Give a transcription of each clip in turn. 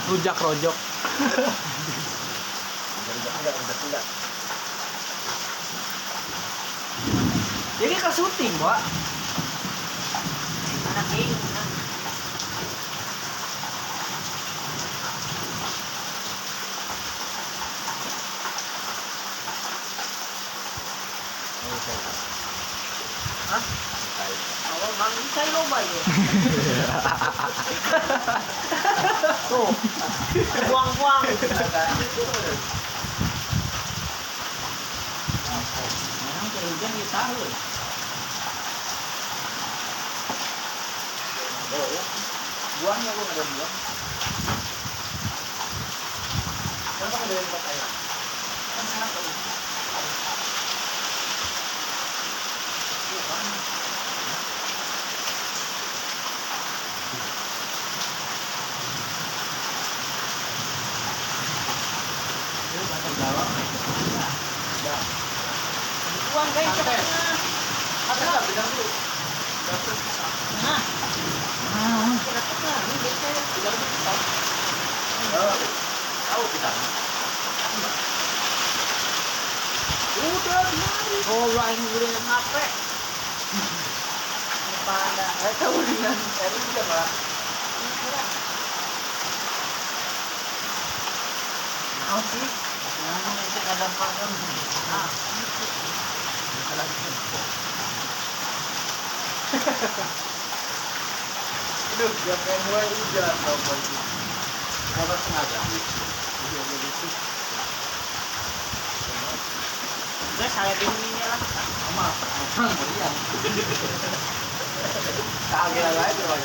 Rujak rojok. Enggak, enggak. Jadi ke syuting, Pak. Anak ini. Hah? Oh, mang cai loba ya. Tuh. Buang-buang. Memang hujan di tahun. Buahnya gua nggak ada buah. Kenapa nggak ada yang buat ayam? Kan enak tuh. Buang guys, cepatnya. Ada nggak bidang dulu? Nah. Kenapa ini biasanya Bidang itu pisau. Tahu kita. Udah biarin. Oh, lah ini udah HP. pada. Tahu dengan Eri juga malah. Mau sih. Nah, itu kadang-kadang. Ah. Aduh, jam mulai hujan tau pagi. Berapa setengah jam? Udah saya bingung lah. Sama, kemudian. Kaget aja Pak.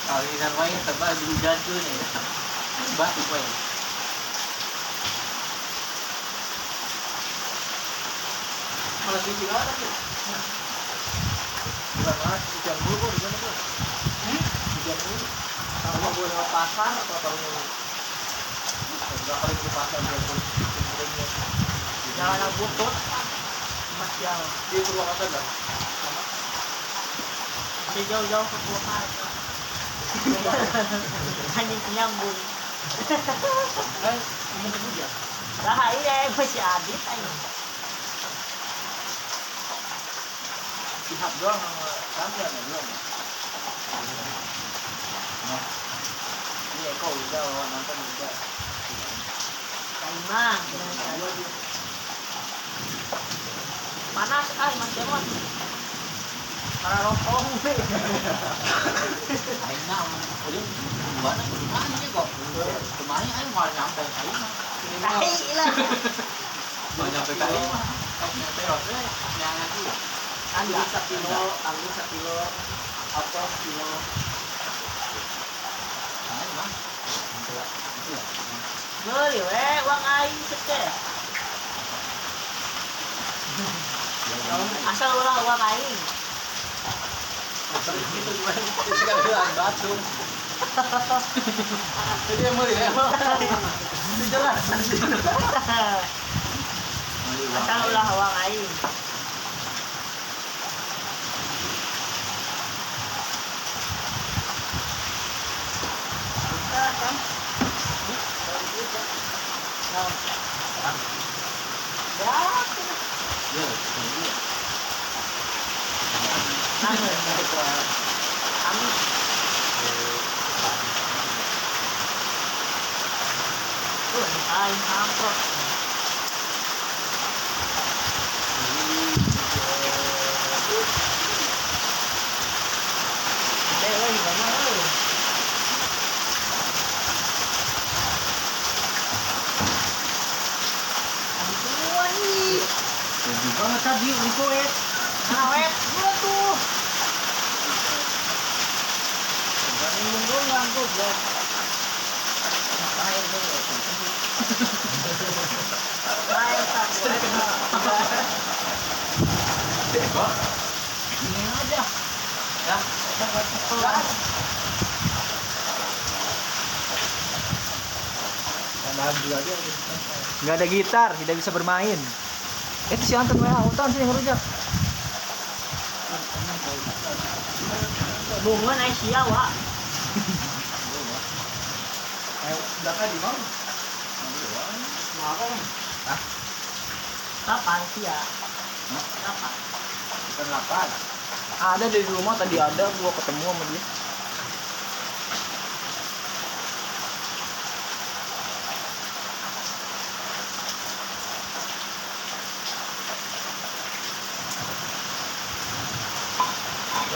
Kali ini main tebal di hujan tuh nih. Batu main. Malah cuci orang tuh. Bukan malah hujan mulu kok di mana kok? Hujan mulu. Sama gua lewat pasar atau tahunya lu? Enggak kali ke pasar gua seringnya. Jalan butut. Mas jalan. Di Purwakarta enggak? Sama. Masih jauh-jauh ke Purwakarta. Anjing nyambung. Kan musim hujan. Lah iya masih Adit anjing. Pihak doang sama Chandra ya belum. Nah, ini Eko udah nonton udah. Kaimang. Panas ah Mas Demon. Para rokok. Aing mah ulin gimana kumaha sih kok. Kumaha aing mau nyampe ka imah. Tai lah. Mau nyampe ka imah. Nyampe rote nyangan dulu. Anggur sakilo, anggur sakilo, apel sekilo. Aing mah. Meuli we uang aing sete. Asal ulah uang aing. Itu gimana? Sekalian batu. Jadi yang meuli ya. Itu jelas. Asal ulah uang aing. Kan? Ya. Kami. Tuh, aing amprot. Gede lagi mana lu? Lebih banget tadi di koet. Awet, gua tuh. Bukan ngomong goblok. Air dulu. Air tak. Ini aja. Ya, Nggak ada gitar, tidak bisa bermain. Itu si Anton WA, Anton sini ngerujak. Bunga naik sia, Wak. Belakang di mana? Mau apa kan? Hah? Kapan sih ya? Hah? Kapan? Bukan 8. Ada di rumah tadi ada gua ketemu sama dia.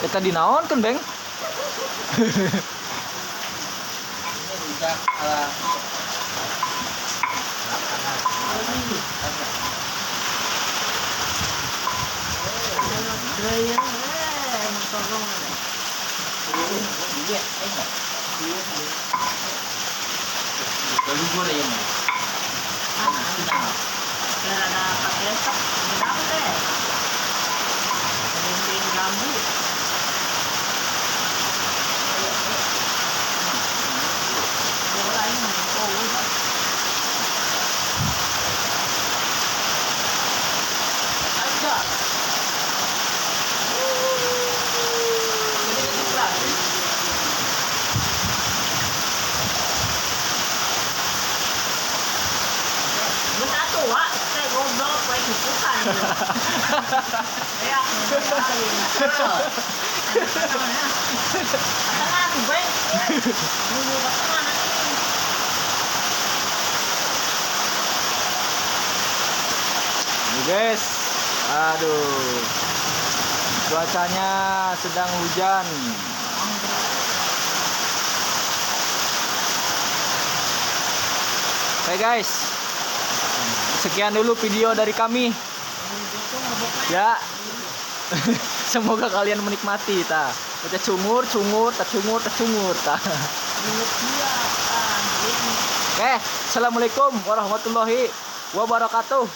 Kita dinaon kan, Beng? Ini rujak ala Iya, emang tolong. Iya, baru goreng. Ah, ada pakai sok, berapa deh? Pemimpin gambu. Bola ini, oh, udah. Ada. Jadi itu gratis. Bersatu, Wak. Saya goblok, kue kukukan. Ya, tengah tuh, Beng. Nunggu ke tengah nanti. Ini guys, aduh, cuacanya sedang hujan. Oke guys, sekian dulu video dari kami. Ya, semoga kalian menikmati ta. Kita cungur, cungur, ta cungur, ta cungur ta. Oke, assalamualaikum warahmatullahi wabarakatuh.